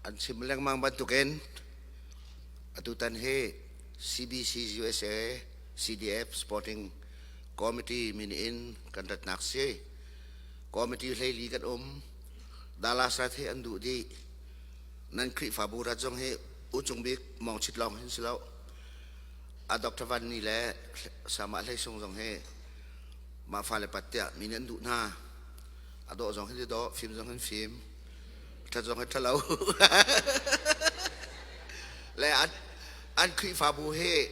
An chim lengmang bantukin atutan hi CBC USA CDF Sporting Committee min in kan ratnak si. Committee hleili kan um. Dallas rat hi an duh dih. Nan Khrihfabu rat zong hi uchung bik mong chit lawng hin si lo. A Dr. Van Ni le Sama Hlei Sung zong hi mah fale pat tiah min an duh hna. A dawh zong hin dawh, fim zong hin fim. Ṭhat zong hi ṭhalo. Le an an Khrihfabu hi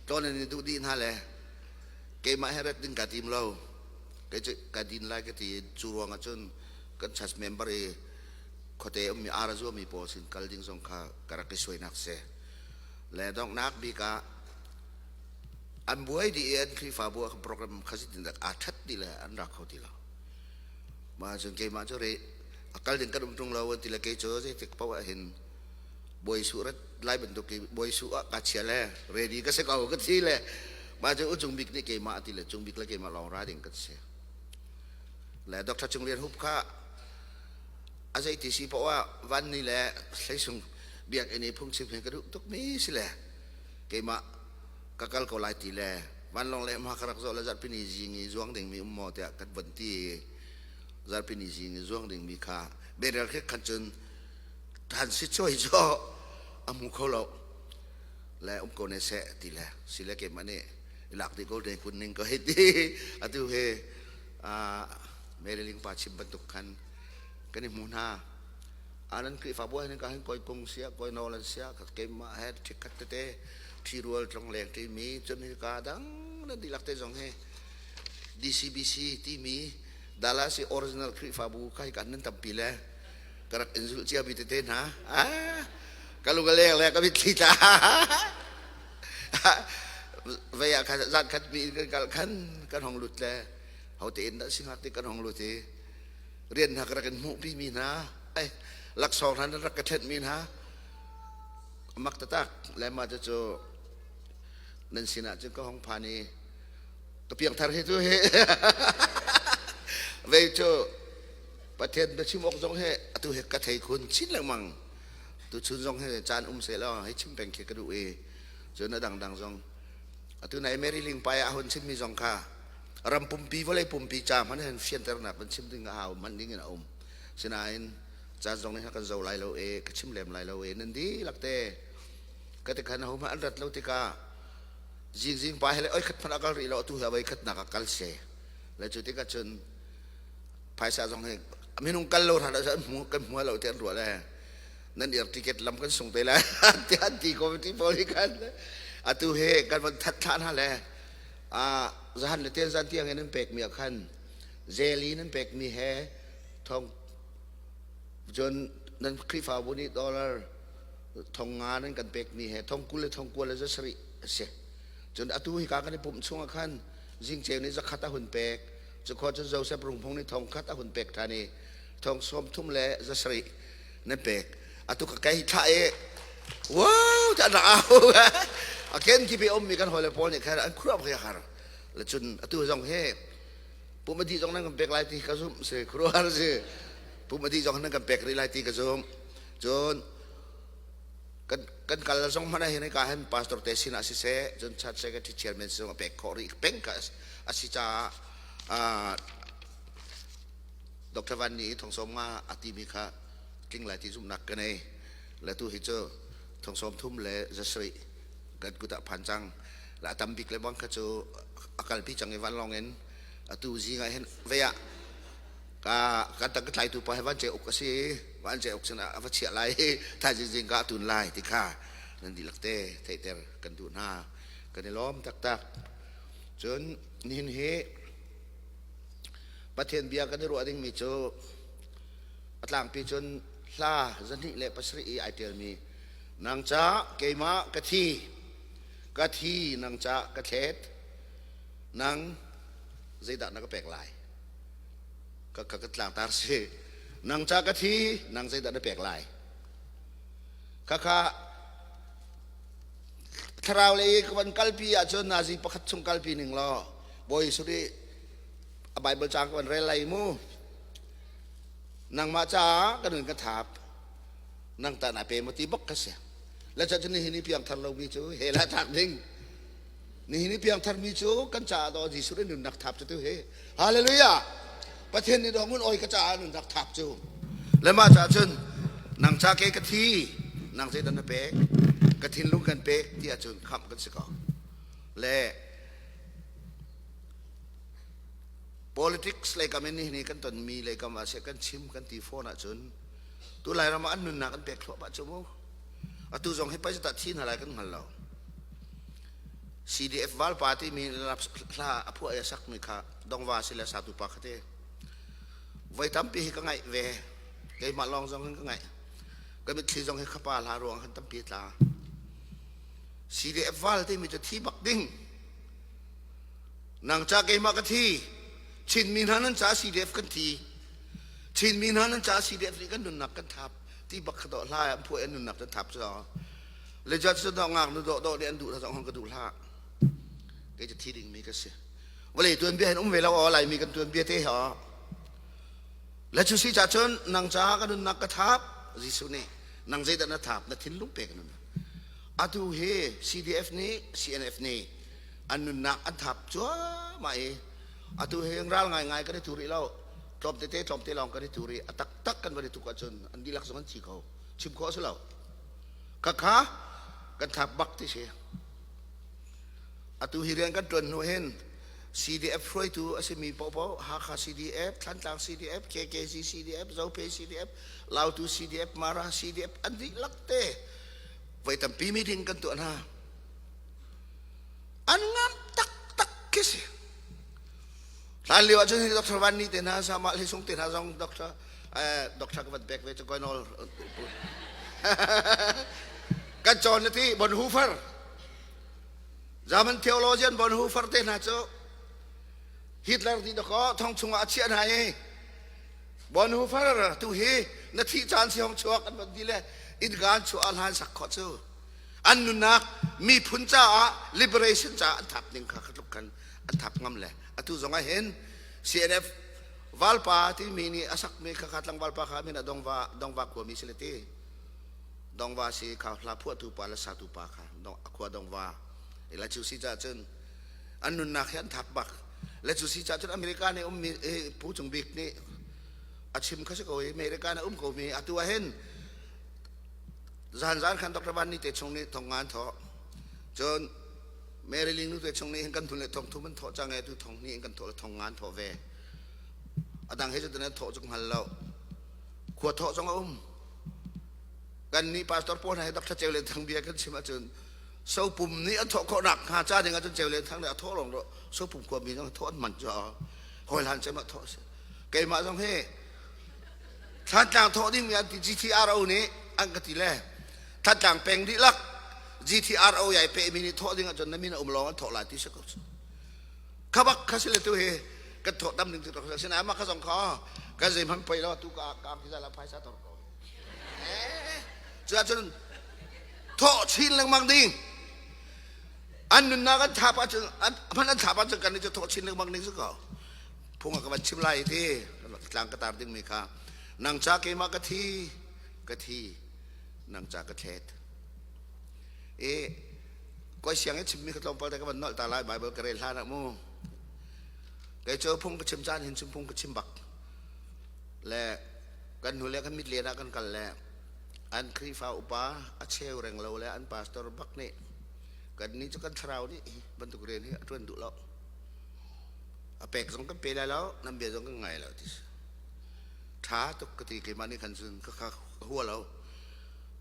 tlawn in i duh dih hna le keimah he rat ding ka tim lo. Kei cu ka din lai ka ti cu ruang ah cun kan church member i khuate ummi ara zuami pawl sin kal ding zong kha ka rak i suainak si. Le donghnak bik ah an buai dih i an Khrihfabu ah program kha zeitin dah aa ṭhat dih le an ra kho ti lo. Mah cun keimah cu re a kal ding kan um ṭung lo an ti le kei cu zeitik paoh ah hin bawi su rat lai bantuk i bawi su ah ka chia le ready ka si ko ka thi le mah cu u Cung Bik nih keimah a ti le Cung Bik le keimah lawng ra ding kan si. Le Dr. Cung Lian Hup kha a zeiti si paoh ah van ni le hleisung biakinn i phungchim hi ka duh tukmi si le keimah ka kal ko lai ti le vanlawng le ma ka rak zawh le zarhpini zing i zuang dingmi um maw tiah kan von ti i zarhpini zing i zuang dingmi kha berel khe khan cun than si choi cho a mu kho lo le um ko ne seh ti le si le keimah nih lak di ko ne kun ning ko hei ti atu he Mary Ling pa chim bantuk khan kan i hmu hna anan Khrihfabu ah hin ka hin koi kung sia koi nawl an sia ka keimah he ṭhikkhat tete ṭhirual tlongleng timi cun hika dang nan dihlak te zong hi DCBC timi Dallas i original Khrihfabu kha hika nan tampi le ka rak in zulh cia mi tete hna ah ka lung a leng le ka mitthli tla vei ah khan zan khat mi kan kal khan kan hong lut le ho te in dah singak ti kan hong lut i rian hna ka rak in hmuhpi mi hna ai laksawng hna nan rak ka ṭhenh mi hna mak taktak le mah cu nan sinah cun ka hong phan i ka piangthar hi cu hi vei cu Pathian biachim awk zong he atu he ka thei khun chin lengmang tu chun zong he caan um seh law hei chim peng khi ka duh i cun a dangdang zong atu nai Mary Ling pai ah hun chimmi zong kha ram pumpi vawlei pumpi ca hmanh hin fianternak van chim ding a hau hman ding in a um sinain caan zong nih kan zo lai lo e ka chim lem lai lo e nan dihlak te ka ti khan ho hmanh an rat lo tikah zing zing pa hele oi khat hmanh a kal rih lo atu hi voi khat nak a kal se le cu tikah cun phaisa zong hi minung kal lo hran ah hmu kan hmu lo te an ruah le nan ir ticket lam kan sung te lai ti an ti committee pawl hi khan atu he kan von that thla hna le a zahan le ten zan tiang in an pekmi ah khan zeli nan pekmi he thong cun nan Khrihfabu nih dollar thong nga nan kan pekmi he thong 20 le thong 20 le za sarih a si cun atu hika kan i pumh chung ah khan zingceu nih zakhat a hun pek cukhua cun Joseph Rungphung nih thong khat a hun pek ṭhan i thong 30 le za sarih nan pek atu ka kai thla i wow ta na au a ken ki pe om mi kan hole pawl nih khan an khuruap he har le cun atu zong he pumadi zong nan kan pek lai ti ka zum se khuruar si pumadi zong nan kan pek ri lai ti ka zum cun kan kan kal zong hmana hin ka hen pastor te sin ah siseh cun church secretary chairman zong a pek khawh rih peng ka asi caah Dr. Van nih thong sawm nga a timi kha tling lai ti zumhnak ka nei. Le tu hi cu thong sawm thum le zasarih kan kut ah phan cang. La tam bik le bang kha cu a kalpi cang i vanlawng in atu zing ah hin vei ah ka kan tang ka tlaitu pa he van ce uk a si van ce uk sin ah a va chiah lai thai zing ka tun lai ti kha nan dihlak te theihter kan duh hna kan i lawm taktak cun nihin hi Pathian bia kan i ruah dingmi cu a tlangpi cun hla 207 i ai ṭialmi nang ca keimah ka thi ka thi nang ca ka thlet nang zeidah na ka pek lai ka ka ka tlangtar si nang ca ka thi nang zeidah na pek lai khakha thlarau lei ka van kalpi ahcun nazi pakhat chung kalpi ning law Bawi Jesuh nih a Bible caang ka van rel lai mu. Nangmah caah ka nun ka thap. Nang ta na pe maw ti bak ka si. Le cun nihin i piangthar lomi cu hell ah tlak ding. Nihin i piangthar mi cu kan caah daw Jesuh nih nunnak thap cu tu hi. Hallelujah! Pathian nih dawng oi ka caah nunnak thap cu. Le mah caah cun nang ca ke ka thi, nang zeidah na pek, ka thinlung kan pek ti ahcun khamh kan si ko. Le politics lei kam in nihin i kan tonmi lei kam ah seh kan chim kan ti fawn ahcun tu Lairam ah an nunnak an pek thluahmah cu mu. Atu zong hi paisa tah thi hna lai kan hngal lo. CDF valpa timi hla a phuah i a sakmi kha dongva si le satu pa kha te. Voi tampi hi ka ngaih ve. Keimah lawng zong hin ka ngaih. Ka mitthli zong hi khapa hla ruang khan tampi tla. CDF val timi cu thi bak ding. Nang ca keimah ka thi. Chinmi hna nan ca CDF kan thi. Chinmi hna nan ca CDF nih kan nunnak kan thap. Ti bak kha dawh hla an phuah an nunnak kan thap cu. Le judge cu dawh ngak nu dawh dawh nih an duh hla zong ka duh hlah. Kei cu thi ding mi ka si. Vawlei tuanbia hin um ve lo aw Laimi kan tuanbia te ha. Le cu si ca cun nang caah ka nunnak ka thap Jesuh nih nang zeidah na thap na thinlung pek nun. Atu hi CDF nih CNF nih an nunnak an thap cuahmah i atu hi ral ngaingai kan i tu rih lo. Tlawm tete tlawm te lawng kan i tu rih. A taktak kan van i tuk ahcun an dihlak zong an thi kho. Chim khawh a si lo. Khakha kan thap bak ti si. Atu hi rian kan ṭuan hnu hin CDF hruaitu a simi paohpaoh Hakha CDF, Thlantlang CDF, KKC CDF, Zophei CDF, Lautu CDF, Mara CDF an dihlak te voi tampi meeting kan tuah hna. An ngam taktak khi si. Hlan lio ahcun hi Dr. Van Ni te hna, Sama Hlisung te hna zong Dr. Dr. ka van pek ve cu koinol kan cawn na ti Bonhoeffer German theologian Bonhoeffer te hna cu Hitler ti dakaw thong chungah a chiah hna i Bonhoeffer tu hi na thih caan si hong chuak an van ti le innka an chuah hlan sak khawh cu an nunnak miphun caah liberation caah an thap ning kha tluk khan an thap ngam le atu zong ah hin CNF valpa timi nih a sakmi kha kha tlangval pa kha min a dongva dongva khuami si le ti dongva si kha hla phuahtu pa le satu pa kha a khua dongva ila cu si ca cun an nunnak hi an thak bak le cu si ca cun America nih ummi Pu Cung Bik nih a chim kha si ko i America nih um ko mi atu ah hin zan zan khan Dr. Van Ni te chung nih thong ngan tho cun Mary Ling nu te chung nih hin kan thun le thong thum an thawh cang e tu thong ni in kan thawh le thong ngan thawh ve a dang he cu nan thawh cu hngal lo khua thawh zong a um kan nih pastor pawl hna he Dr. Ceu Len Thang bia kan chim ahcun sopum nih an thawh khawh nak hnga ca ding ahcun Ceu Len Thang nih a thawh lawng ro sopum khua mi zong thawh an man cu hawi hlan cem ah thawh a si keimah zong hi Thlantlang thawh ding mi an ti GTRO nih an ka ti le Thlantlang peng dihlak GTRO yai pe mi nih thawh ding ahcun na min a um lawng an thawh lai ti si ko cu kha bak kha si le tu hi kan thawh tam ding tu rak si na mah kha zong kha kan zei hmanh poi lo tu ka ka ki zala phaisa tor ko cu ahcun thawh chin lengmang ding an nunnak an thap ahcun an hman an thap ahcun kan nih cu thawh chin lengmang ding si ko phung a ka van chim lai ti tlang ka tar ding mi kha nang ca keimah ka thi ka thi nang ca ka thlet i koi siang i chimmi kha tlawmpal te ka van nolh ta lai Bible ka rel hlan ah mu kei cu phung ka chim caan hin chim phung ka chim bak le kan hnu le kan mit len ah kan kal le an Khrihfa upa a cheu reng lo le an pastor bak nih kan nih cu kan thlarau nih hi bantuk rian hi a ṭuan duh lo a pek zong kan pe lai lo nan bia zong kan ngai lo ti ṭha tuk ka ti keimah nih khan cun ka ka hua lo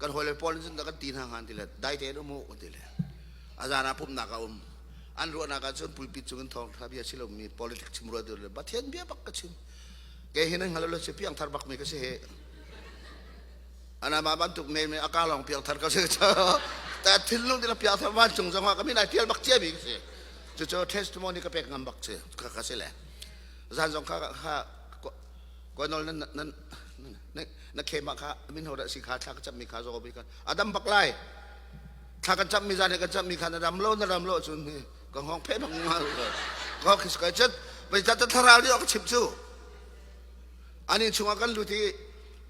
kan hawile pawl cun kan ti hna ngan ti le dai tein um u kan ti le a zan ah pumhnak a um an ruahnak ah cun pulpit cung in thawngṭha bia si lomi politics chim rua le Pathian bia bak ka chim ke hin an hngal lo si piang thar bak mi ka si he ana ma bantuk me me aka long piang thar ka si ta thinlung ti la piang thar van cung zong ah ka min ai tial bak cia mi ka si cu cu testimony ka pek ngam bak si ka ka si le zan zong kha kha konol nan nan na khema kha min ho dah si kha thla ka chap mi kha zo bi kha adam bak lai thla kan chap mi zan kan chap mi kha na dam lo na dam lo cun hi ka hong phe bak nga ko khis ka chat bai ta thlarau ni ok chim chu ani chunga kan luti.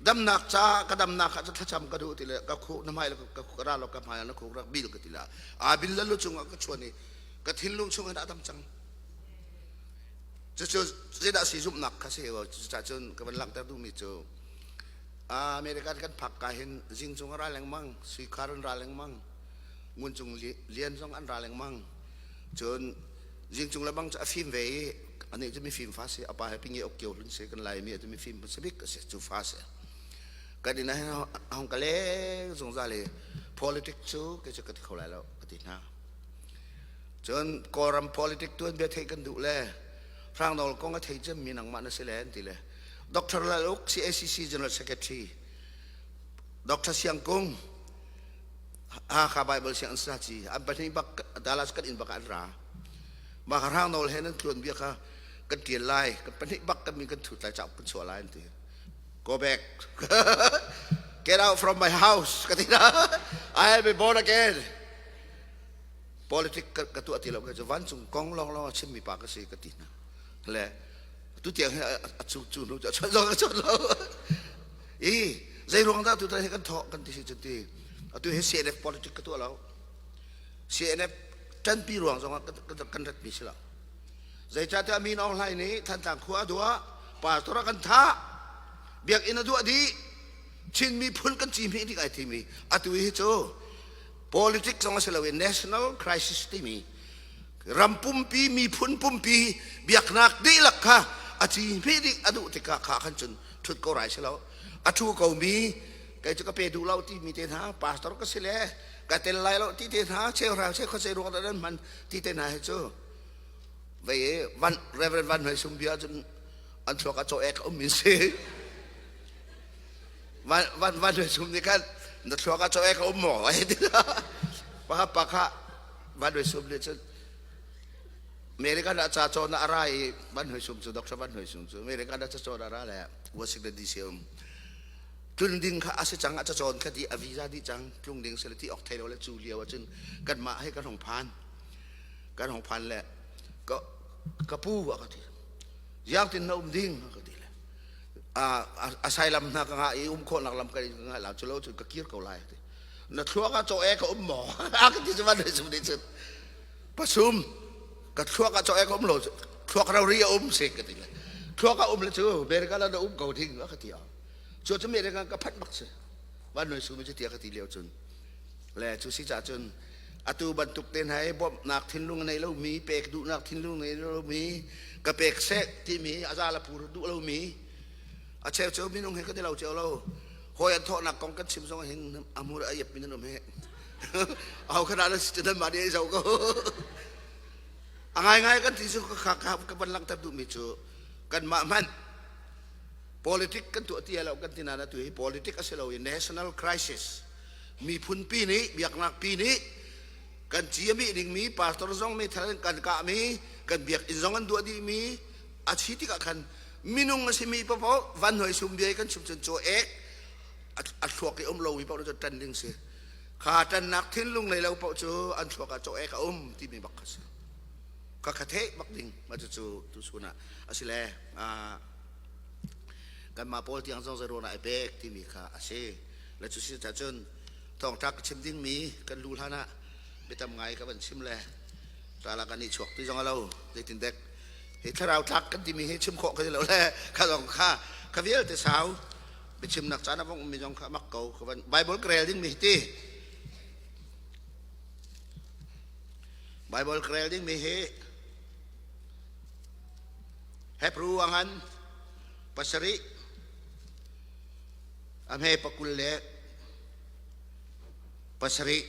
Damnak ca ka damnak kha thlacam ka duh ti le ka khuh na hmai ka ka ra lo ka hmai na khuk rak bil ka ti la. A bil la lu cungah ka chuan i ka thinlung chung in a dam cang. Cucu zeidah si zumhnak kha si cucaah cun ka van langhter duhmi cu American kan phak ka hin zing cung a ra lengmang, sui khar an ra lengmang, ngun cung lian zong an ra lengmang. Cun zing cung le bang cu a fim ve i anih cu mifim fa si, a pa he pingi ok kio hlun si, kan Laimi cu mifim hmasa bik a si, cu fa si. Kan inn ah hin a hong ka leng zungzal i politic cu kei cu ka ti kho lai lo ka ti hna. Cun Kawlram politic tuanbia theih kan duh le Hrang Nawl kong a thei cemmi nangmah na si le an ti le Dr. Lal Uk CACC General Secretary Dr. Siang Kung Hakha Bible Siang Saci an pahnih bak Dallas kan inn bak an ra mah ka Hrang Nawl he nan tluan bia kha kan tial lai kan pahnih bak kan min kan thut lai cauk kan chuah lai an ti go back get out from my house ka ti na I have been born again politic ka tuah ti lo ka cu vancung kong lawng lawng a chimmi pa ka si ka ti hna le tu tiang hi a cu cu nu cu a chon zong a chon lo i zei ruang dah tu hi kan thawh kan ti si cun ti atu hi CNF politic ka tuah lo CNF ṭanpi ruang zong ah kan rat mi si lo zeicahtiah Min Aung Hlaing nih Thantlang khua a duah pastor a kan thah biakinn a duah dih Chin miphun kan ci hmih ding ai timi atu hi cu politics zong a si lo i national crisis timi ram pumpi miphun pumpi biaknak dihlak kha a ci hmih dih a duh tikah kha khan cun ṭhut ko rai si lo a ṭhu ko mi kei cu ka pe duh lo ti mi te hna pastor ka si le ka tel lai lo ti te hna cheuhra che khuasei ruang dah nan hman ti te hna hi cu vei van Reverend Van Hoi Sung bia cun an thluak a caw ek a um min si Van van van Hoi Sung nih khan na thluak ah caw ek a um maw ai ti pa pa kha Van Hoi Sung nih cun American ah ca cawn a ra i Van Hoi Sung cu Dr. Van Hoi Sung cu American ah ca cawn a ra le Washington DC um tlun ding kha a si cang a ca cawn kha di a visa dih cang tlung ding sile ti ok thei lo le cu lio ahcun kanmah he kan hong phan kan hong phan le ka ka pu a ka ti ziang tin na um ding a ka ti le asylum hna ka ngah i um khawhnak lam ka ngah la cu lo cun ka kir ko lai ti na thluak ah caw e ka um maw a ka ti cu van sum nih cun pasum ka thluak ah caw e ka um lo thluak rori a um se ka ti le thluak a um le cu America la na um ko ding a ka ti a cu cu America ka phanh bak si van noi sum cu tia ka ti lio cun le cu si ca cun atu bantuk te hna i bawmhnak thinlung nei lomi pek duhnak thinlung nei lomi ka pek seh timi a za la pur duh lomi a cheu cu minung he kan i lo cio lo hawi an thawhnak kong kan chim zong hin a hmur a iap min an um he aho khana na si nan mah nih zo ko a ngai ngai kan ti cu ka ka van langhter duhmi cu kan mah hmanh politic kan tuah ti lo kan ti na tu hi politic a si lo i national crisis miphun pi nih biaknak pi nih kan ciami dingmi pastor zong mi thal kan kahmi kan biakinn zong an duah dihmi a chi tikah khan minung a simi paoh van hoi sum bia kan chim cun chaw ek a thluak i um lomi paoh cu ṭan ding si kha ṭannak thinlung nei lo paoh cu an thluak ah chaw ek a um timi bak kha si ka kha theih bak ding ma cu cu tu chun ah asile kanmah pawl tiang zong zei ruangah i pek timi kha a si le cu si cun thawngṭha ka chim dingmi kan lu hlan ah biatam ngai ka van chim le tala kan i chuak ti zong a lo zeitin dek hi thlarau tlak kan timi hi chim khawh ka si lo le kha zong kha kha vialte sau biachimnak caan a vong ummi zong kha mak ko ka van Bible ka rel dingmi hi ti Bible ka rel dingmi hi Hebrew angan pasarih a hme pakul le pasarih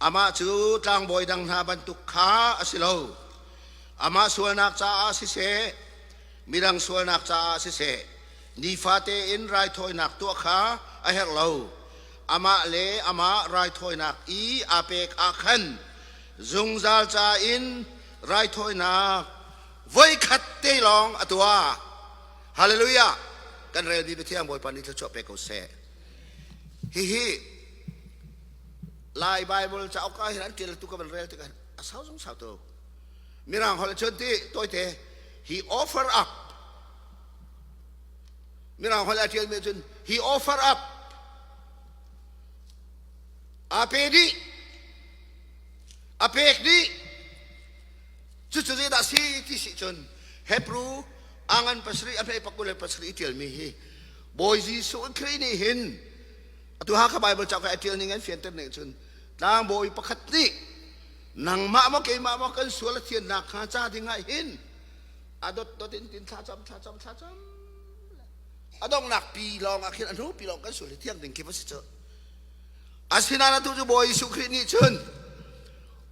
amah cu tlangbawi dang hna bantuk kha a si lo amah sualnak caah siseh midang sualnak caah siseh nifate in raithawinak tuah kha a herh lo amah le amah raithawinak i aa pek ah khan zungzal ca in raithawinak voikhat te lawng a tuah Hallelujah! Kan relmi Pathian Bawipa nih thluachuah pe ko seh. Hihi Lai Bible cauk ah hin an tial tu ka van rel tikah a sau zong sau tuk. Mirang holh cun ti tawite he offer up. Mirang holh a ṭialmi cun he offer up. Aa pe dih. A pek dih. Cucu zeidah si ti si cun Hebrew angan pasarih a hmei pakul le pasarih i ṭialmi hi Bawi Jesuh Khrih nih hin atu Hakha Bible cauk a ṭial ning an fianter ning cun tlangbawi pakhat nih nangmah maw keimah maw kan sual a thiannak hnga ca ding ah hin a dot dot in tin thlacam thlacam thlacam a donghnak pi lawng ah khin a hnu pi lawng kan sual hi thiang ding khi va si cu. Asinain atu cu Bawi Jesuh Khrih nih cun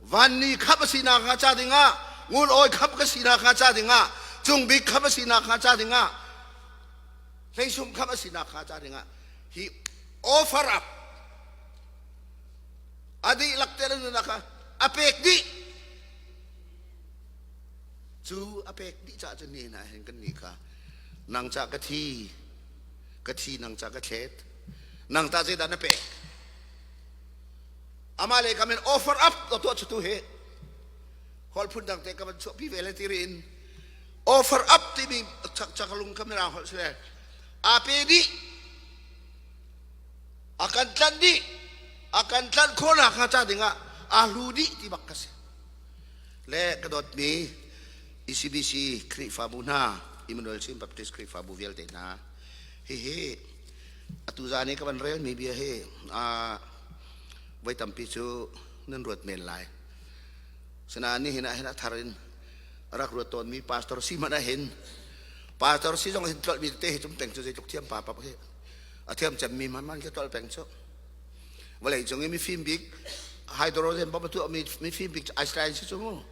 vanni khamh a sinak hnga ca dingah, ngun awi khamh ka sinak hnga ca dingah, cung bik khamh a sinak hnga ca dingah, hleisum khamh a sinak hnga ca dingah he offer up, a dihlak te nunnak kha a pek dih. Cu a pek dih caah cun nihin ah hin kan nih kha nang ca ka thi, ka thi nang ca ka thlet, nang ta zeidah na pek? Amah le kam in offer up to tuah chutu hi holh phun dang te ka van chuahpi ve le ti rin offer up timi chakalung kha mirang holh si le aa pe dih, a kan tlanh dih, a kan tlanh khawhnak hnga ca dingah aa hlu dih ti bak ka si. Le ka dawtmi ECBC Khrihfabu hna, Emmanuel Chin Baptist Khrihfabu vialte hna, hihi atu zan i ka van relmi bia hi voi tampi cu nan ruat men lai. Sinain nihin ah hin a thar in rak ruat tawnmi pastor si hmanh ah hin pastor si zong hin tlolhmi tete hi cum peng cu zeitluk thiam pa pap hi a thiam cemmi hmanhman khi tlolh peng cu. Vawlei cung i mifim bik hydrogen bomb a tuahmi mifim bik Einstein si cu mu.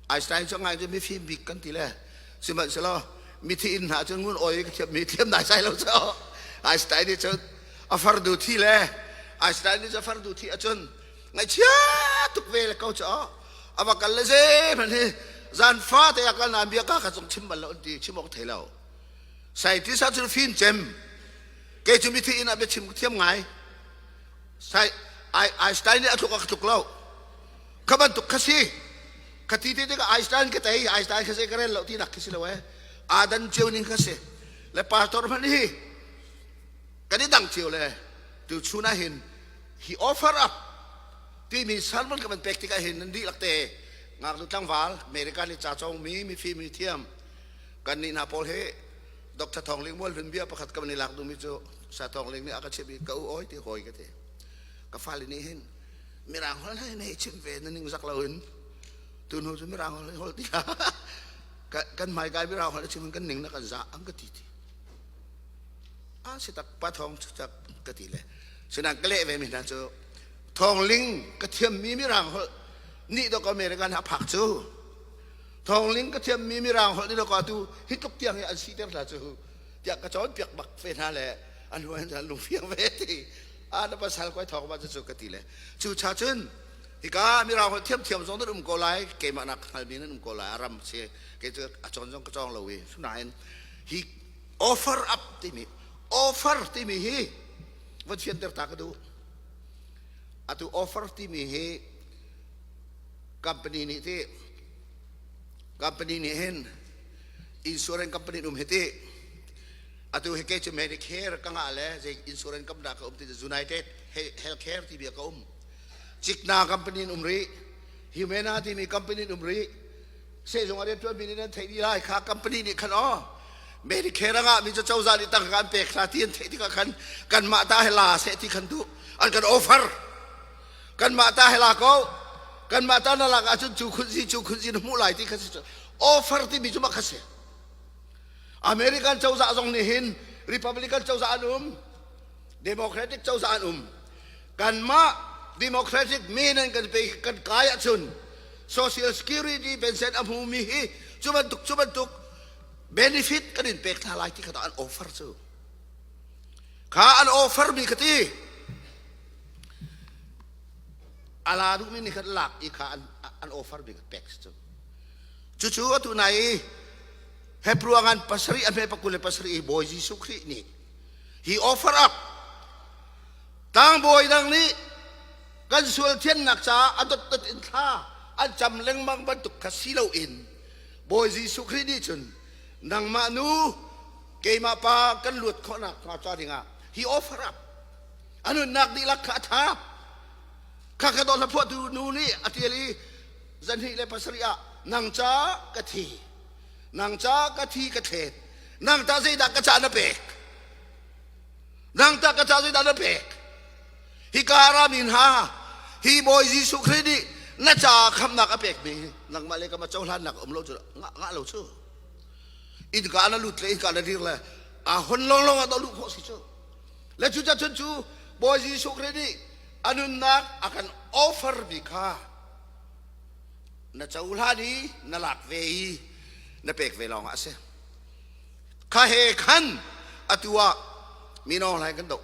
Einstein cu ngai cu mifim bik kan ti le sihmanhsehlaw mithi inn hna cun ngun oi ka thiam mi thiam dai sai lo cu. Einstein nih cun a fardu thi le Einstein nih cun a fardu thi ahcun ngaihchia tuk ve le ko cu a va kal le ze hmanh hi zan fa te a kal nain bia ka kha zong chim bal lo an ti, chim awk thei lo. Scientist ah cun fim cem. Kei cu mithi inn ah biachim ka thiam ngai. Einstein nih a tluk a ka tluk lo. Kha bantuk kha si. Kha ti te tikah Einstein ka tei, Einstein kha zei ka rel lo ti nak khi si lo eh. Adan cio ning kha si. Le pastor hmanh hi kan i dang cio le tu chun ah hin he offer up timi sermon ka van pek tikah hin nan dihlak te ngaknu tlangval America nih ca cawngmi mifim mi thiam kan nih hna pawl hi Dr. Thawng Ling Mualhlun bia pakhat ka van i lak duhmi cu Sa Thawng Ling nih a ka chimh i ka u oi ti hawi ka ti. Ka fale nih hin Mirang holh hei nei chim ve na ning zak lo in tu hnu cu Mirang holh holh ti kan hmai kai Mirang holh chim kan ning na kan za ang ka ti ti. A si tak pa thawng tak ka ti le sinan ka leh ve mi hna cu Thawng Ling ka thiam mi Mirang holh nih dok American ha phak cu Thawngling ka thiammi Mirang holh nih ka tu hi tluk tiang hi an siter hna cu tiah ka cawnpiak bak ve hna le an hnu an lungfiang ve ti a na pasal koi thawng ma cu ka ti le cu cha cun hika Mirang holh thiamthiam zong nan um ko lai, keimah nak hngalmi nan um ko lai, a ram si kei cu a cawn zong ka cawng lo i nain hi offer up timi, offer timi hi von fianter ta ka duh. Atu offer timi hi company nih ti company nih hin insurance company um hi ti atu hi kei cu Medicare ka ngah le zei insurance company ka um ti United Healthcare ti bia ka um, Cigna company in um rih, Humana timi company in um rih, sehzung a riantuan mi nih nan theih dih lai. Kha company nih khan aw Medicare a ngah mi cu cozah nih tangka an pek hna ti an theih tikah khan kanmah ta he la seh ti khan duh an kan offer. Kanmah ta he la ko, kanmah ta na lak ahcun cu khunzi cu khunzi na hmuh lai ti kha si. Offer timi cu mah kha si. American cozah zong nih hin Republican cozah an um, Democratic cozah an um. Kanmah Democratic mi nan kan pe kan kai ahcun Social Security pension a hmumi hi cu bantuk cu bantuk benefit kan in pek hna lai ti kha an offer cu. Kha an offer mi kha ti ala duhmi nih khan lak i kha an offer mi kha pek si cu. Cucu atu nai i Hebrew ngan pasarih a hme pakul le pasarih i Bawi Jesuh Khrih nih he offer up. Tlangbawi dang nih kan sual thiannak caah a dotdot in thla an cam lengmang bantuk kha si loin Bawi Jesuh Khrih nih cun nangmah nu. Keimah pa kan luat khawhnak hnga ca dingah he offer up. A nunnak dihlak kha a thap. Kha ka dawt phuahtu nu nih a tial i zanhnih le pasarih ah nang ca ka thi nang ca ka thi ka thlet nang ta zeidah ka ca na pek nang ta ka ca zeidah na pek hika rami hna hi Bawi Jesuh Khrih nih na ca khamnak a pekmi nangmah le kama cohlannak um lo cu ngah lo cu innka na lut le innka na dir le a hon longlong ah luh khawh si cu le cu cun cu Bawi Jesuh Khrih nih a nunnak a kan offer mi kha na cohlan i na lak ve i na pek ve lawng ah a si kha he khan atu ah mino hlai kan doh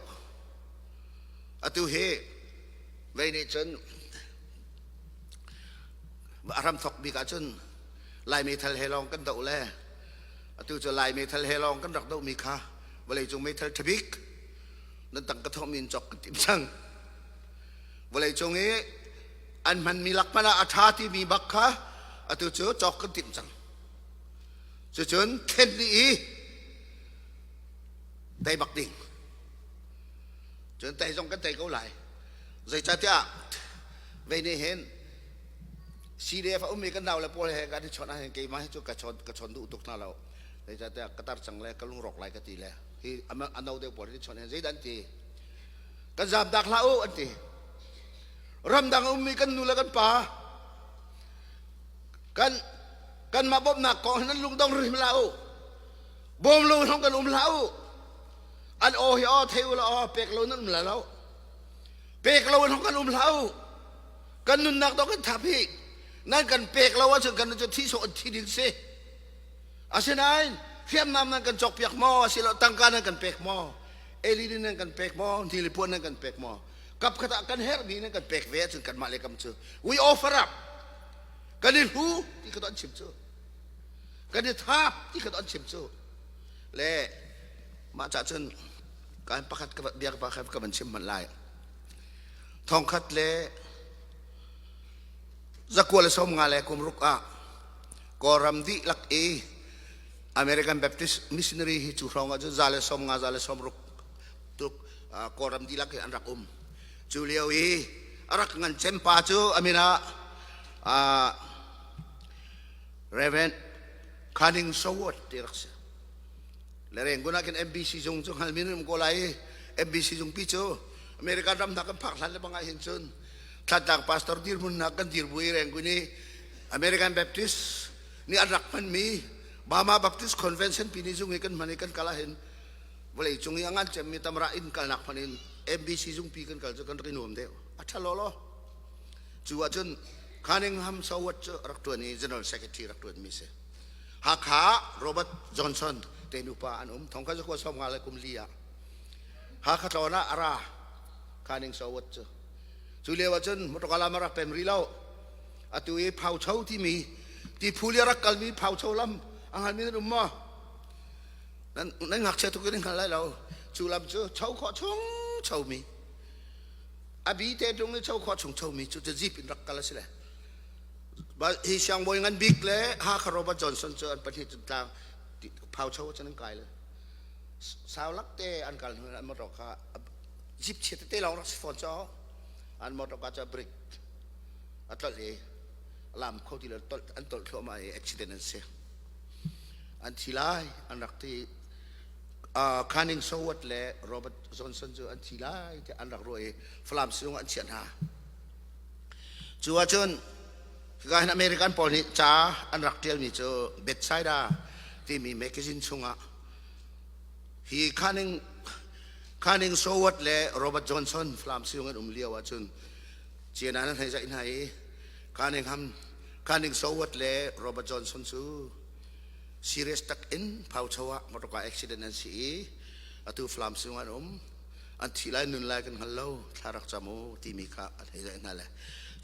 atu hi vei nih cun a ram thok bik ah cun Lai meithal he lawng kan doh le atu cu Lai meithal he lawng kan rak doh mi kha vawleicung meithal ṭhabik nan tang ka thawhmi in cawk kan tim cang. Vawleicung i an hmanmi lak hmanh ah a ṭha timi bak kha atu cu cawk kan timh cang. Cucun thlen dih i tei bak ding. Cun tei zong kan tei ko lai. Zeicahtiah vei nih hin CDF a ummi kan nau le pawl he kan i chawnh ahhin keimah hi cu ka chawn ka chawn duh tuk hna lo. Zeicahtiah ka tar cang le ka lungrawk lai ka ti le hi a no deuh pawl hi chawnh hin zeidah an ti? Kan zaamtak hlah u an ti. Ramdang a ummi kan nu le kan pa kan kanmah bawmhnak kong hin an lungdong hrim hlah u. Bawm lo in kan um hlah u. An aw hi aw thei u la aw pek lo nan um lai lo. Pek lo in kan um hlah u. Kan nunnak dawh kan thap hi nan kan pek lo ahcun kan cu thi sawh thi ding si. Asinain hriamnam nan kan cawkpiak maw asilo tangka nan kan pek maw LED nan kan pek maw nilipuan nan kan pek maw kap khat ah kan herhmi nan kan pek ve ahcun kanmah le kam cu we offer up kan i hlu ti kha an chim cu kan i thap ti kha an chim cu le mah cah cun kan pakhat ka biak pa ka van chim hmanh lai thongkhat le zakua le som nga le kum ruk ah Kawlram dihlak i American Baptist Missionary hi cu hrawng ah cun za le som nga za le som ruk tuk Kawlram dihlak hi an rak um. Cu lio i a rak ngan cem pa cu a min ah Reverend Canning Sowot ti rak si. Le Rangoon ah khin MBC zung cu hngalmi nan um ko lai i MBC zungpi cu American ram hna kan phak hlan le bang ah hin cun Thantlang pastor dirhmun hna kan dir bu i Rangoon i American Baptist nih an rak hmanmi Burma Baptist Convention pi nih zung i kan hman i kan kal ahhin vawlei cung i a ngan cemmi tamra inn kalnak hman in MBC zungpi kan kal cu kan rak i nuam deuh a ṭha lawlaw cu ahcun Cunningham Sowat cu rak ṭuan i General Secretary rak ṭuanmi si Hakha Robert Johnson te nupa an um thong kha zakua som nga le kum li ah Hakha tlawn ah a ra Canning Sowat cu cu lio ahcun motor lam a rak pem rih lo Atu i Phaucho timi tiphul i a rak kalmi Phaucho lam a hngalmi nan um maw? Nan, nan ngakchia tuk in hngal lai lo. Cu lam cu cho khawh chung chomi. A bi te tung i cho khawh chung chomi cu jeep in rak kal a si le. Hi siangbawi ngan bik le Hakha Robert Johnson cu an pahnih cun tlang Phaucho cun an kai le. Sau lak te an kal hnu an motor kha jeep chia tete lawng rak si fawn caw. An motor ka cu brake a tlolh i a lam kho ti lo an tolh thluahmah i accident an si an thi lai an rak ti Canning Sowat le Robert Johnson cu an thi lai tiah an rak ruah i Falam sizung an chiah hna cu ahcun hika hin American pawl nih ca an rak ṭialmi cu Bethsaida timi magazine chungah hi Canning Canning Sowat le Robert Johnson Falam sizung an um lio ahcun Cian an hei zaih hna i Cunningham, Cunning Sowat le Robert Johnson cu serious tak in Phaucho ah motorcar accident an si i atu Falam sung an um. An thi lai nun lai kan hngal lo thla rak cam u timi kha an hei zaih hna le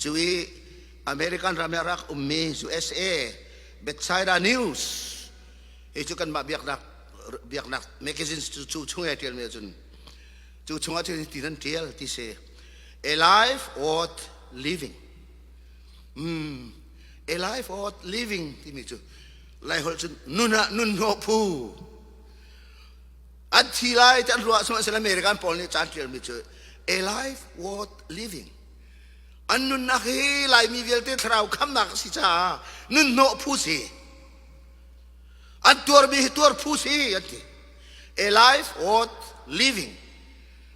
cu i American ram ah rak ummi USA Bethsaida News hi cu kanmah biaknak biaknak magazine cu cu chung i ṭialmi ahcun Cu chungah cun ti nan ṭial ti si. A life worth living. A life worth living timi cu Laiholh cun nun ah nun hnawh phu. An thi lai ti an ruah sihmanhsehlaw American pawl nih caan ṭialmi cu a life worth living. An nunnak hi Laimi vialte thlarau khamnak a si caah nun hnawh phu si. An tuarmi hi tuar phu si an ti. A life worth living.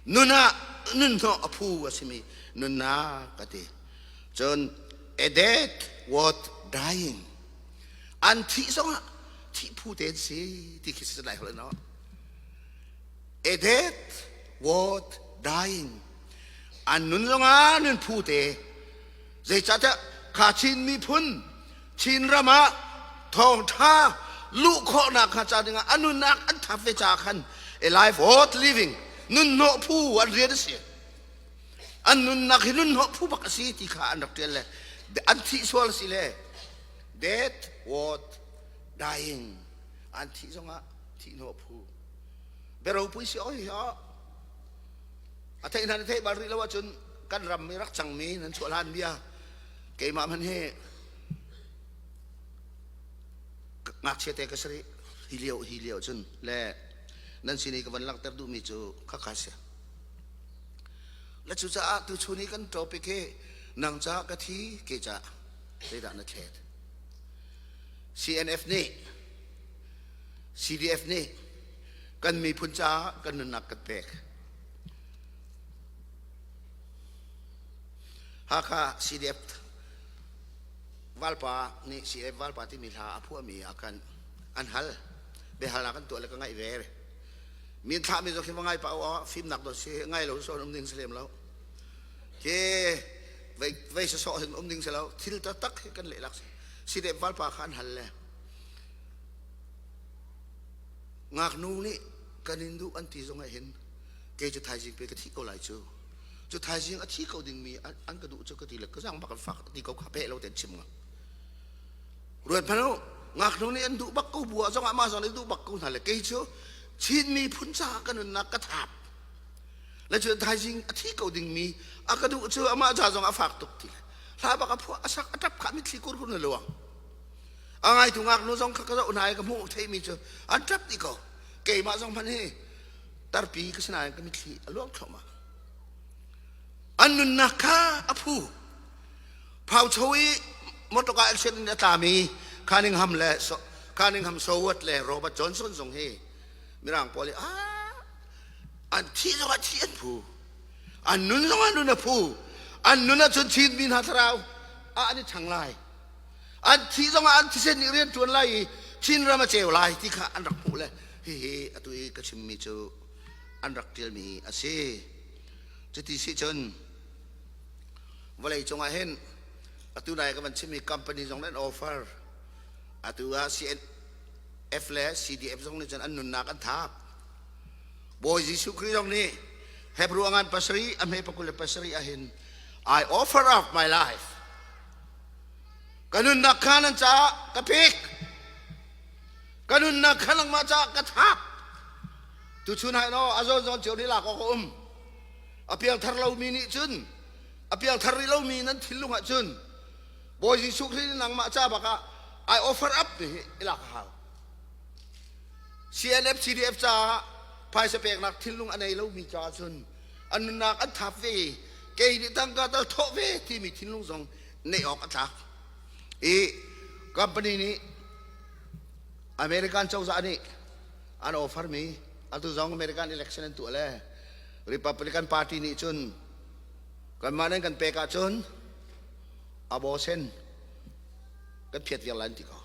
Nun ah nun hnawh a phu a simi nunnak a ti. Cun a death worth dying. An thih zongah thih phu te an si ti khi si lai holh no. A death worth dying. An nun zongah nun phu te. Zeicahtiah kha Chin miphun Chin ram ah thawngṭha luh khawhnak kha ca dingah a nunnak an thap ve caah khan a life worth living nun hnawh phu an rian a si. An nunnak hi nun hnawh phu bak a si ti kha an rak ṭial le an thih sual a si le death worth dying an thih zongah thih hnawh phu biaropui si oi hi a theih hna na theih bal rih lo ahcun kan ram i rak cangmi nan chuah hlan bia keimah hmanh hi ngakchia te ka si rih hi lio hi lio cun le nan sin i ka van langhter duhmi cu khakha si le cucaah tuchun i kan topic hi nang ca ka thi ke ca zeidah na thlet CNF nih CDF nih kan miphun caah kan nunnak kan pek. Hakha CDF valpa nih CDF valpa timi hla a phuahmi ah khan an hal. Biahalnak an tuah le ka ngaih ve. Min thlahmi zong khi va ngai pa aw fimnak do si ngai lo so um ding si lem lo. Ke vei vei sawsawh hin um ding si lo. Thil taktak hi kan lehlak si. CDF valpa kha an hal le Ngaknu nih kan in duh an ti zong ah hin kei cu thaizing pe ka thi ko lai cu. Cu thaizing a thi ko dingmi an ka duh cu ka ti le ka zang bak an fak ti ko kha pe lo ten chim nga. Ruat hmanh u, ngaknu nih an duh bak ko bu ah zong ah mah zong nih duh bak ko hna le kei cu Chin miphun caah ka nunnak ka thap. Le cu thaizing a thi ko dingmi a ka duh cu amah ca zong a fak tuk ti le hla bak a phuah a sak a tap kha mitthli kur kun a luang. A ngaitu ngaknu zong kha ka zoh hna i ka hmuh theihmi cu an ṭap dih ko. Keimah zong hmanh hi tarpi ka si nain ka mitthli a luang thluahmah. An nunnak kha a phu. Phaucho i motor accident in a tlami Cunningham le Cunningham Sowat le Robert Johnson zong hi mirang pawl i ah an thih zongah thih an phu. An nun zongah nun a phu. An nun ahcun Chinmi hna thlarau ah an i ṭhang lai. An thih zongah an thisen nih rian ṭuan lai i Chinram a ceu lai ti kha an rak hmuh le hihi atu i ka chimmi cu an rak ṭialmi a si. Cuti si cun vawlei cungah hin atu nai ka van chimmi company zong nih an offer. Atu ah CNF le CDF zong nih cun an nunnak an thap. Bawi Jesuh Khrih zong nih Hebrew a ngan pasarih a hme pakul le pasarih ahhin I offer up my life Ka nunnak kha nan caah ka pek. Ka nunnak kha nangmah caah ka thap. Tuchun hai no a zawn zawn cio nih lak awk a um. A piangthar lomi nih cun a piangthar rih lomi nan thinlung ah cun Bawi Jesuh Khrih nih nangmah ca bak ah I offer up ti hi i lak a hau. CNF CDF caah phaisa peknak thinlung a nei lomi caah cun an nunnak an thap ve i kei nih tangka tal thawh ve timi thinlung zong neih awk a tlak. I company nih American cozah nih an offer mi atu zong American election an tuah le Republican Party nih cun kanmah nan kan pek ahcun abortion kan phiat viar lai an ti ko.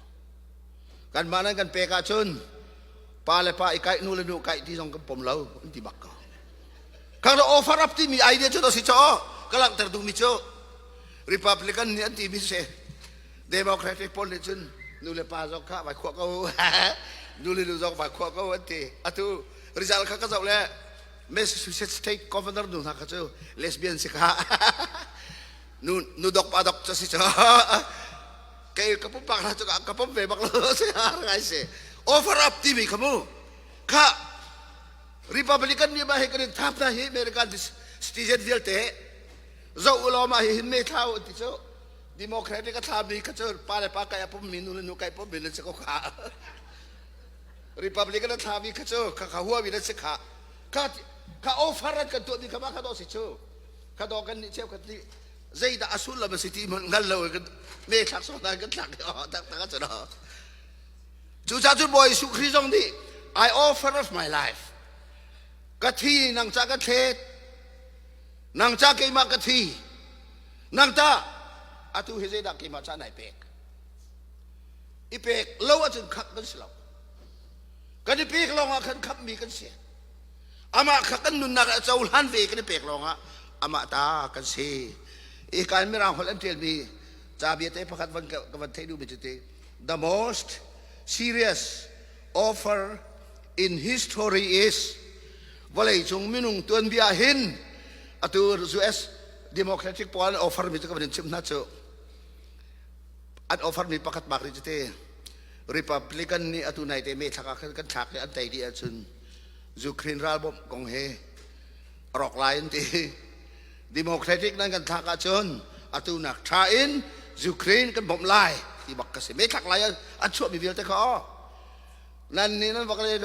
Kanmah nan kan pek ahcun pa le pa i kaih nu le nu kaih ti zong kan pom lo an ti bak ko. Kang offer up timi idea cu to si cho ka langhter duhmi cu Republican nih an timi si Democratic pawl nih cun nu le pa zong kha vai khuah ko nu le nu zong vai khuah ko an ti atu result kha ka zoh le Massachusetts state governor nu hna kha cu lesbian si kha nu nu dok pa dok cu si cu kei ka pumpak hna cu ka pom ve bak lo si ngai si offer up timi kha mu kha Republican nih mah hi kan in thap hna hi American citizen vialte zoh u law mah hi hin me thla u ti cu Democratic a thlami kha cu pa le pa kai a pummi nu le nu kai pummi nan si ko kha. Republican a thlami kha cu kha kha huami na si kha kha kha offer an kan tuahmi kha mah kha dawh si cu kha dawh kan nih cheu khat nih zeidah a sullam a si ti hmanh hngal lo kan me thlak sawh hna kan thlak tak tak a cu Cucaah cun Bawi Jesuh Khrih zong nih I offer of my life. Ka thi nang ca ka thlet. Nang ca keimah ka thi. Nang ta atu hi zeidah keimah ca nai pek. I pek lo ahcun khamh kan si lo. Kan i pek lawng ah khan khamhmi kan si. Amah kha kan nunnak a cohlan ve kan i pek lawng ah amah ta kan si. I kan mirang holh an ṭialmi ca bia te pakhat van ka van theih duhmi cu ti the most serious offer in history is vawleicung minung tuanbia hin atu US Democratic pawl an offer mi cu ka van in chim hna cu an offer mi pakhat bak ri cu te Republican nih atu nai te me thlak ah khan kan thlak i an tei dih ahcun Ukraine ral bawmh kong he rawk lai an ti. Democratic nan kan thlak ahcun atu nak tha in Ukraine kan bawmh lai ti bak ka si. Me thlak lai an chuahmi vialte kha aw. Nan nih nan vak le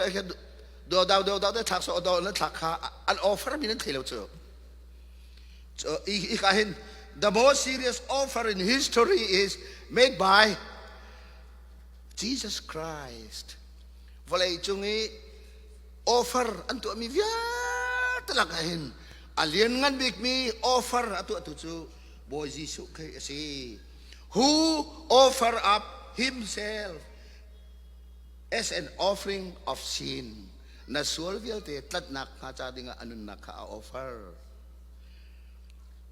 do dau do dau te thlak so do nan thlak kha an offer mi nan thei lo cu. I ka hin the most serious offer in history is made by Jesus Christ. Vawlei cung i offer an tuahmi vialte lakah hin a lianngan bikmi offer a tuahtu cu Bawi Jesuh Khrih a si. Who offer up himself as an offering of sin. Na sual vialte tlatnak hnga ca dingah a nunnak kha a offer.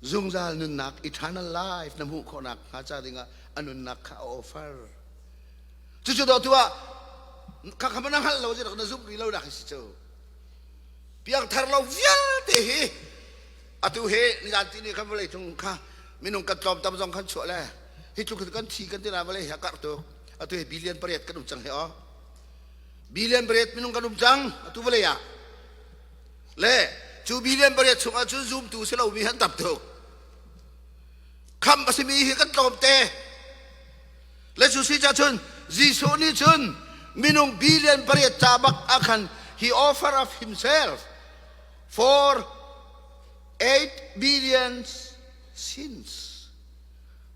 Zungzal nunnak eternal life na hmuh khawhnak hnga ca dingah a nunnak kha a offer. Cucu dawtu ah kha kha na hngalh lo na zumh rih lo nak hi si cu. Piangthar lo vialte hi atu hi nizan ti ni khan vawlei cung kha minung kan tlawm tam zong khan chuah le hi tluk kan thi kan ti na vawlei hi a karh tuk. Atu hi billion pariat kan um cang hi aw. Billion pariat minung kan um cang atu vawlei ah. Le cu billion pariat chungah cun zumtu si lomi han tam tuk. Khamh a simi hi kan tlawm te. Le cu si cun Jesuh nih cun minung billion pariat ca bak ah khan he offer of himself for 8 billion sins.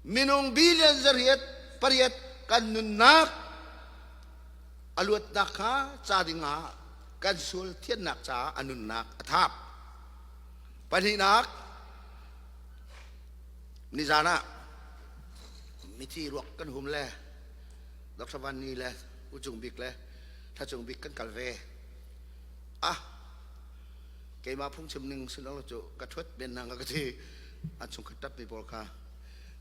Minung billion zariat pariat kan nunnak a luatnak kha ca dingah kan sual thiannak caah a nunnak a thap. Pahnihnak nizan ah mithi ruak kan hum le Dr. Van Ni le U Cung Bik le Thla Cung Bik kan kal ve. Ah, keimah phungchim ning sin lo cu ka ṭhuat men na ka ti. An chungkhat ṭap mi pawl kha.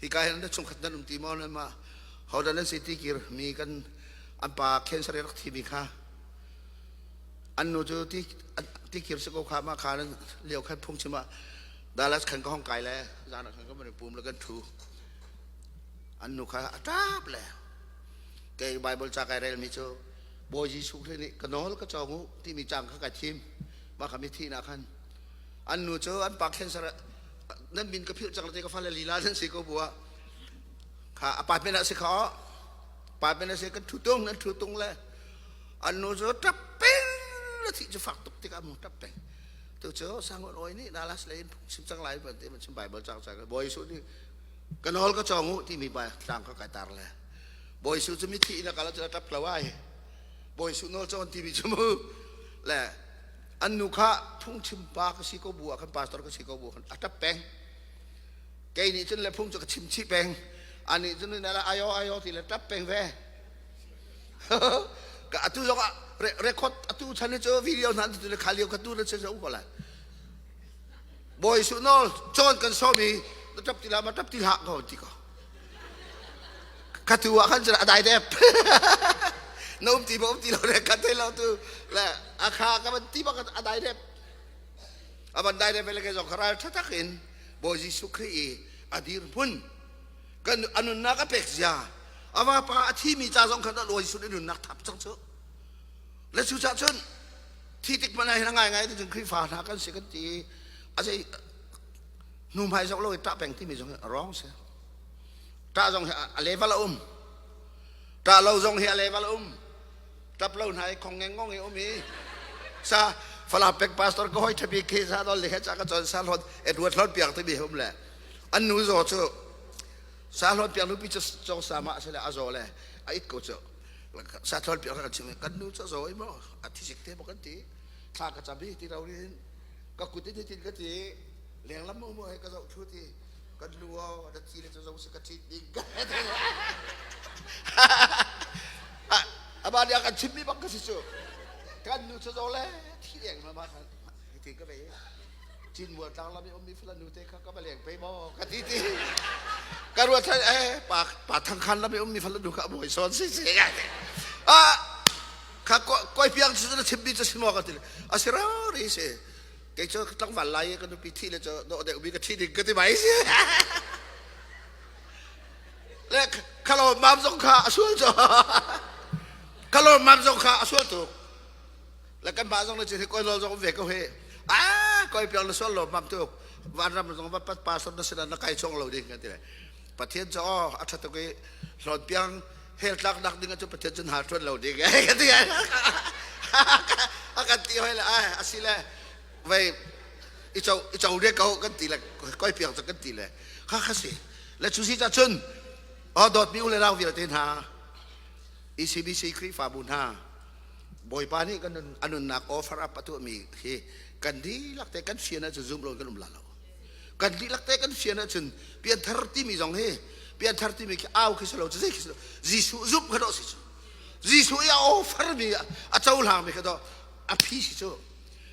Hi ka hin na chungkhat nan um ti maw nan mah hodah nan si ti kir mi kan an pa cancer rak thi mi kha an nu cu ti ti kir si ko kha ma kha nan lio khan phungchim ah Dallas khan ka hong kai le zan ah khan ka van i pum le kan ṭhu. An nu kha a ṭap le kei Bible ca kai relmi cu Bawi Jesuh Khrih nih ka nawl ka cawng u timi cang kha kai thim. Mah kha mithi na khan an nu cu an pa cancer nan min ka philh cang te ka fale lila nan si ko bua kha apartment ah si kha apartment ah si kan ṭhu tung nan ṭhu tung le an nu cu ṭap peng na thih cu fak tuk tikah mu ṭap peng Tu cu sangon oi nih Dallas lei in phungchim cang lai ban ti chim Bible cang cang Bawi Jesuh nih ka nawl ka cawng u timi ba tlang ka kai tar le Bawi Jesuh cu mithi in a kal ah tap lo ai Bawi Jesuh nawl cawn timi cu mu le an nu kha phungchim pa ka si ko bu ah khan pastor ka si ko bu khan a tap peng kei nih cun le phung cu ka chim chih peng ani cun na ayo ayo ti le tap peng ve Ka atu zong ah record atu chan ni cu video hna tu le kha lio kha tu na se ko lai. Bawi su nawl cawn kan sawm i na tap ti la ma tap ti hlah ko ti ko. Ka tu ah khan cun a dai dep. Na um ti ma um ti lo le ka thei lo tu le a kha ka van ti bak a dai dep. A van dai dep le ke zong kha ral thatak in Bawi Jesuh Khrih i a dir hmun kan a nunnak a pek zia a vapa a thimi ca zong khan a lawi sun i nunnak thap cang cu le cu cah cun thi tik hmanh ah hin a ngaingai ti cun Khrihfa hna kan si kan ti a zei hnu hmai zoh lo i ṭah peng timi zong hi a wrong si ṭah zong hi a level a um ṭah lo zong hi a level a um. Tap lo hna i khong ngeng i um i sa fala pek pastor ka hoi thabi khi sa dol le cha ka chon sa hlon Edward hlon piak te bi hum le an nu zo chu sa hlon piak nu pi chu chong sa ma se le a zo le a it ko chu sa hlon piak ka chim kan nu chu zo i mo a thi sik te mo kan ti thla ka chabi ti ro rin ka kut in tin ka ti leng lam mo mo he ka zo thu ti kan nu o da thi le chu zo se ka thi ding ka Aba dia kan chimmi bak ka si cu. Kan nu cu zo le thi leng ma ma khan ti ka ve. Cin mual tlang lam i ummi fala nu te kha ka va leng pe maw ka ti ti. Ka ruat than eh pa pa thang khan lam i ummi fala nu kha bawi sawn si si ka ti. Ah kha koi piang cu na chimmi cu si maw ka ti. A si ro ri si. Kei cu tlangval lai ka nupi thi le cu dawh deuh mi ka thi ding ka ti mai si. Le khalo mam zong kha a sual cu khalo mam zong kha a sual tuk le kan mah zong le cu koi lol zong ve ko he a koi piang le sual lo mam tuk vanram zong va pat pa son na sina na kai chong lo ding kan ti le pathian cu oh a tha tuk i hlon piang hel tlak nak ding cu pathian cun ha tuan lo ding kan ti a kan ti hoi le ai asile vei i co i co re ko kan ti le koi piang cu kan ti le kha kha si le cu si cun aw dawtmi u le nau vialte hna ECBC Khrihfabu hna Bawipa nih kan a nunnak offer up a tuahmi hi kan dihlak te kan fian ahcun zum lo kan um la lo kan dihlak te kan fian ahcun pianthar timi zong hi pianthar timi khi au khi si lo zei khi si lo Jesuh zumh kha dawh si cu Jesuh i a offer mi a cohlang mi kha dawh a phi si cu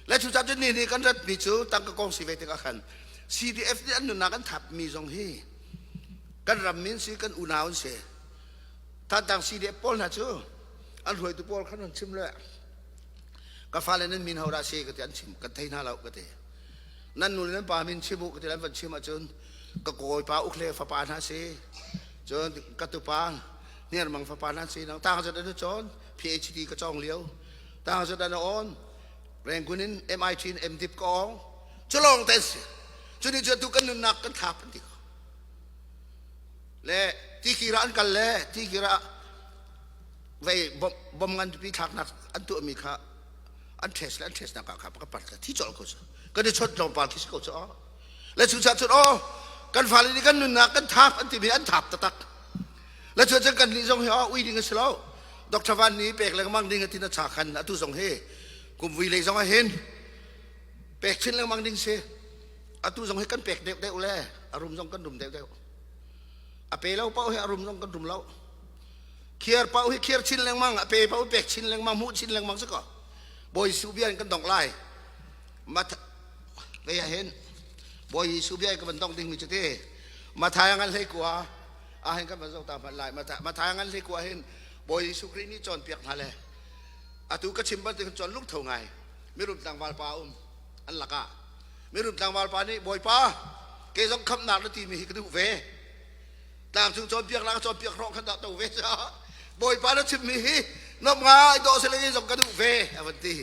Le cucaah cun ni nih kan ratmi cu tangka kong si ve tikah khan CDF nih an nunnak an thapmi zong hi kan ram min si kan unau an si. Thantlang CDF pawl hna cu an hruaitu pawl khan an chim le ka fale nan min ho dah si ka ti an chim kan thei hna lo ka ti. Nan nu le nan pa min chim u ka ti an van chim ahcun ka kawipa ukhle fapa hna si cun ka tupa hniarmang fapa hna si nang tang zat an cawn PhD ka cawng lio tang zat an on Rangoon in MIT in MDip ka ong cu lawng te si cu ni cu tu kan nunnak kan thap an ti ko le tikir ah an kal le tikir ah vei bom ngan pipi thlaknak an tuahmi kha an test le an test nak ah kha ka pat thi colh ko cu kan i chot tlawmpal khi si ko cu le cu cah cun oh kan fale nih kan nunnak kan thap an timi an thap taktak le cu cun kan nih zong hi oh ui ding a si lo Dr. Van nih pek lengmang ding a ti na cha khan atu zong hi kum vui lei zong ah hin pek chin lengmang ding si atu zong hi kan pek deuh deuh le a rum zong kan rum deuh deuh a pe lo paoh hi a rum zong kan rum lo khiar paoh hi khiar chin lengmang a pe paoh pek chin lengmang hmuh chin lengmang si ko Bawi Jesuh bia in kan dongh lai mat lei ah hin Bawi Jesuh bia in ka van dongh ding mi cu ti Mathai ngan hlei kua ah hin kan van zoh ta hmanh lai Mathai ngan hlei kua hin Bawi Jesuh Khrih nih cawnpiak hna le atu ka chim bantuk cun lungtho ngai mirum tlangval pa um an lakah mirum tlangval pa nih Bawipa kei zong khamhnak na timi hi ka duh ve tlangcung cawnpiak la ka cawnpiak hrawng khan dah to ve ca Bawipa na chimmi hi nom ngai dawh sile kei zong ka duh ve a van ti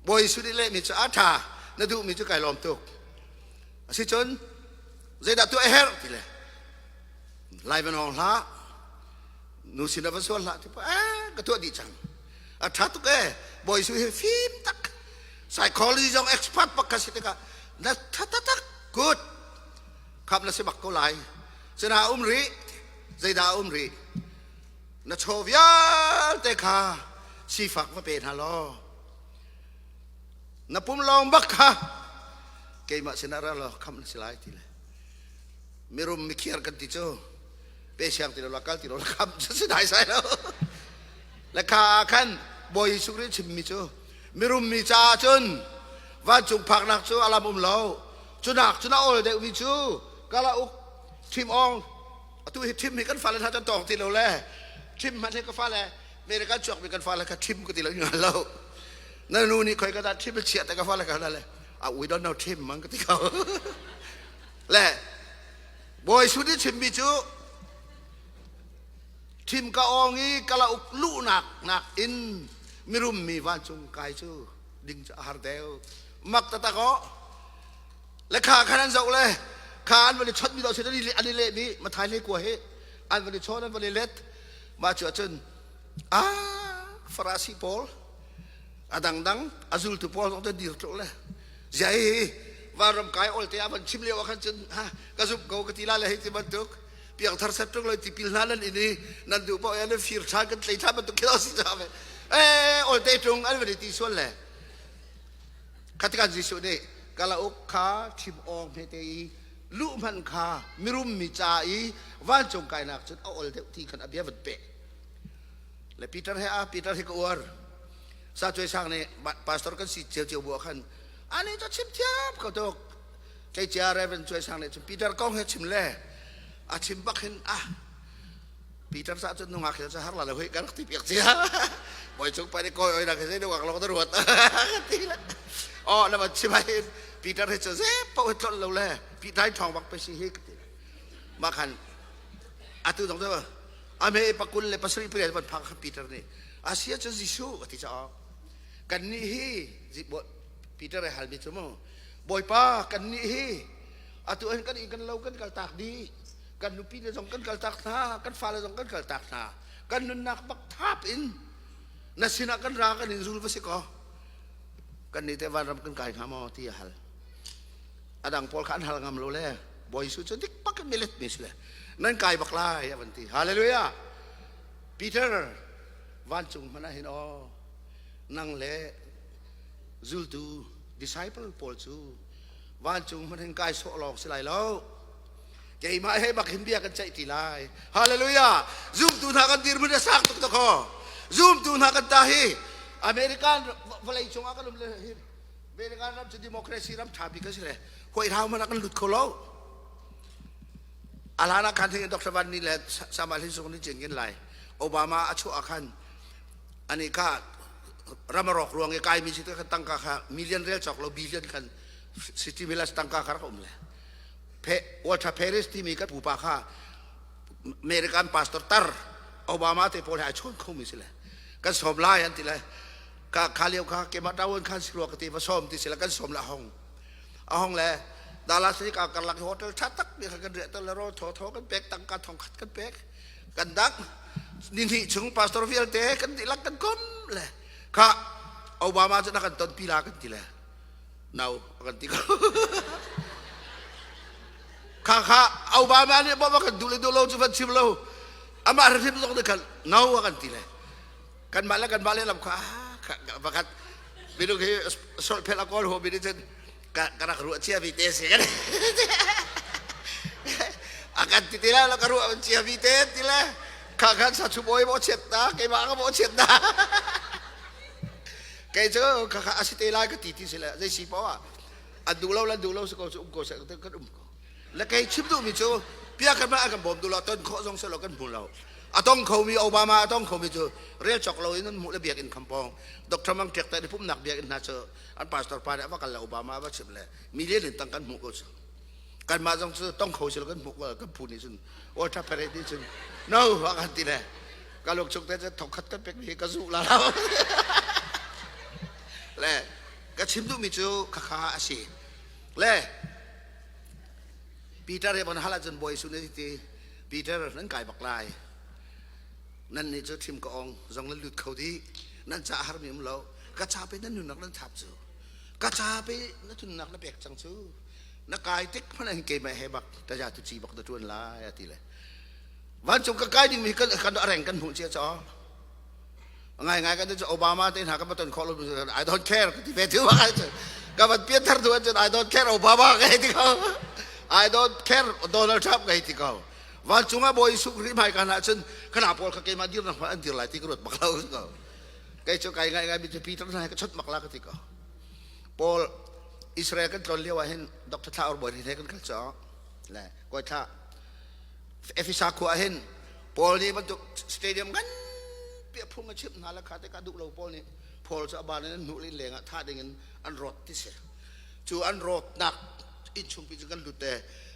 Bawi Jesuh nih lehmi cu a ṭha na duhmi cu kai lawm tuk asicun zeidah tuah a herh ti le lai van hawng hlah nu sin va sual hlah ti pa eh ka tuah dih cang a tha tuk e bawi su hi fim tak psychology zong expert pak ka si tikah na tha tak good khap na si bak ko lai cuna um ri zeidah um ri na chaw vialte kha sifak va pe hna law na pum lawng bak kha keimah sinah ra law kham na si lai ti le mirum mikhiar kan ti cu pe siang ti lo la kal ti lo la kham cu si dai sai lo le kha ah khan Bawi Jesuh Khrih chimmi cu mirum mi caah cun vancung phaknak cu alam um lo cunak cun a awl deuhmi cu kala uk thim ong atu hi thim hi kan fale hna can tawng ti lo le thim hmanh hi ka fale American chuakmi kan fale kha thim ka ti lo ngal lo na nu nih khoi ka dah thim chiah te ka fale kha le we don't know thim mang ka ti ko le Bawi Jesuh nih chimmi cu thim ka awng i kala uk luhnak nak in mirum mi vancung kai cu ding cu a har deuh mak taktak aw le kha khan an zoh le kha an van i chawt mi do sin an i leh mi mathai le kua hi an van i chawn an van i let mah cu ahcun ah. Farasi pawl a dangdang a zultu pawl zong te dir tluk le zia hi vanram kai ol te a van chim lio ah khan cun ha ka zumh ko ka ti la le hei ti bantuk piangthar set tuk lo tipil hna nan in i nan duh paoh nan fir ṭhan kan tlei ṭhan bantuk khi si ca ve eh ol te ṭung an van i ti sual le khatikan Jesuh nih kalauk kha thim awng hmete i luh hmanh kha mirum mi ca i vancung kainak cun a ol deuh ti khan a bia van peh le Peter he a Peter hi ka uar sa cuai sang nih pastor kan si cio cio bu ah khan ani cu chim thiam ko tuk tleicia Reverend Cuai Sang nih cun Peter kong he chim le a chim bak hin ah Peter sa cun nungak he har la le hoi ka rak ti piak cia boy chung pa nih koi oi nak he nungak lawng ta ruat ti le oh na van chim ai Peter he cu ze po he tlol lo le Peter thong bak pe si hi ti ma khan atu dong cu ame pakul le pasarih pariat van phak khan Peter nih asia cu Jesuh a ti caah kan nih hi Peter he hal mi cu mu Bawipa kan nih hi atu hin kan inn kan lo kan kaltak dih kan nupi le zong kan kaltak hna kan fale zong kan kaltak hna kan nunnak bak thap in na sinah kan ra kan in zul va si ko kan nih te vanram kan kai hnga maw ti a hal a dang pawl kha an hal ngam lo le Bawi Jesuh cu dik bak in milet mi si le nan kai bak lai a van ti hallelujah Peter vancung hmanh ah hin aw nang le zultu disciple pawl cu vancung hmanh hin kai sawh lawng si lai lo keimah he bak hin bia kan ceih ti lai hallelujah zumtu hna kan dirhmun a sang tuk tuk ho zumtu hna kan ta hi American vawlei cungah kan um le hi American ram cu democracy ram tha bik a si le huai hau man ah kan lut kho lo alana khan thing Dr. Van Ni le Samal Hin Sung ni cin kin lai Obama a chuah khan ani kha ramarok ruang i kaimi si te kha tangka kha million rel cawk lo billion khan city villas tangka kha rak um le Walter Paris timi kan pupa kha American pastor tar Obama te pawl he ai chawn khomi si le kan sawm lai an ti le ka kha lio kha kema tawon khan si rua ka ti va sawm ti si le kan sawm le a hong a hong le Dallas ni ka karlak hotel tha tak mi kha kan riah tel le ro tho tho kan pek tangka thong khat kan pek kan dak ni hnih chung pastor vialte kan dihlak kan kom le kha Obama cu na kan ton pi la kan ti le no kan ti ko kha kha Obama nih bawmh a kan duh le duh lo cu van chim lo amah hrim zong nih khan no a kan ti le kanmah le kanmah le lam kha pakhat minung hi solphel a kawl ho mi nih cun ka rak ruah cia mi te si kan a kan ti ti la ka ruah cia mi te ti le kha khan sa chu bawi mo chiat na keimah ka mo chiat na kei cu kha kha asi te lai ka ti ti si le zei si poah an duh lo lan duh lo si ko cu um ko se kan um ko le kei chim duhmi cu pia kan mah kan bawm duh lo ton khawh zong si lo kan hmu lo a tong khomi Obama a tong khomi cu rel cawk lo in an hmuh le biakinn kham pawng Dr. Mang Ṭiak te pumnak biakinn hna cu an pastor pa nih a va kal le Obama a va chimh le million in tang kan hmuh ko cu kanmah zong cu tong kho si lo kan hmuh ko kan phu nih cun Walter Perez nih cun no a kan ti le ka lung chung te cu thongkhat kan pek mi ka zuh la lo le ka chim duhmi cu khakha a si le Peter he von hal ahcun Bawi Jesuh nih ti Peter nan kai bak lai nan nih cu thim ka ong zong nan lut kho dih nan ca harmi um lo ka ca pe nan nunnak nan thap cu ka ca pe na nunnak na pek cang cu na kai tik hmanh hin keimah he bak taja tu ci bak na tuan lai a ti le vancung ka kai ding mi kan kan areng kan hmuh cia cho ngai ngai kan cu Obama te hna kan ton khawh lo I don't care ka ti ve tu ka van pian thar tu cun I don't care Obama ka hei ti ko I don't care Donald Trump ka hei ti ko vancung ah Bawi Jesuh Khrih hmai kan ah cun kana pawl kha keimah dir nak an dir lai ti ka ruat bak lo ko kei cu kai ngai ngai mi cu Peter hna ka chot mak la ka ti ko Paul Israel kan tlon lio ah hin Dr. Thla Or Bawi he kan kal cho le koi thla Efesa khua ah hin Paul nih bantuk stadium ngan pi a phung a chimh hna le kha te ka duh lo Paul nih Paul cu a ban in an hnuh lin leng ah thah ding in an rawt ti si cu an rawtnak inn chungpi cu kan lut te